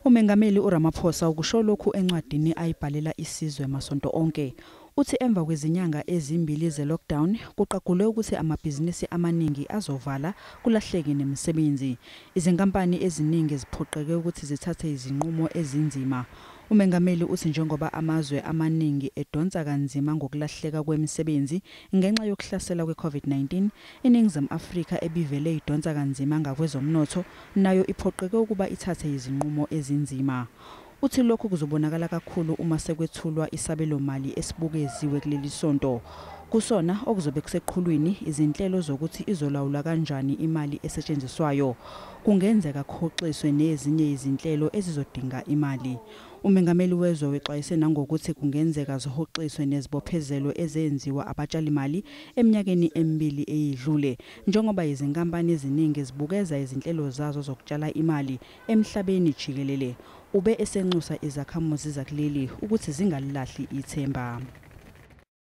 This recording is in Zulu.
Umengameli uRamaphosa ukusho lokhu encwadini ayibhalela isizwe masonto onke. Uthi emva kwezinyanga ezimbili ze-lockdown kuqagulwe ukuthi amabhizinisi amaningi azovala kulahleke nemisebenzi. Izinkampani eziningi ziphoqeke ukuthi zithathe izinqumo ezinzima. Umengameli uthi njengoba amazwe amaningi edonsa kanzima ngokulahleka kwemisebenzi ngenxa yokuhlasela kwe-COVID-19, iNingizimu Afrika ebivele idonsa kanzima ngakwezomnotho nayo iphoqeke ukuba ithathe izinqumo ezinzima. Uthi lokhu kuzobonakala kakhulu uma sekwethulwa isabelomali esibukeziwe kuleli sonto. Kusona okuzobe kuseqhulwini izinhlelo zokuthi izolawulwa kanjani imali esetshenziswayo. Kungenzeka kuhoxiswe nezinye izinhlelo ezizodinga imali. Umengameli wezwe wexwayise nangokuthi kungenzeka zihoxiswe nezibophezelo ezenziwa abatshalimali eminyakeni emibili eyidlule, njengoba izinkampani eziningi zibukeza izinhlelo zazo zokutshala imali emhlabeni jikelele. Ube esenxusa izakhamuzi zakuleli ukuthi zingalilahli ithemba.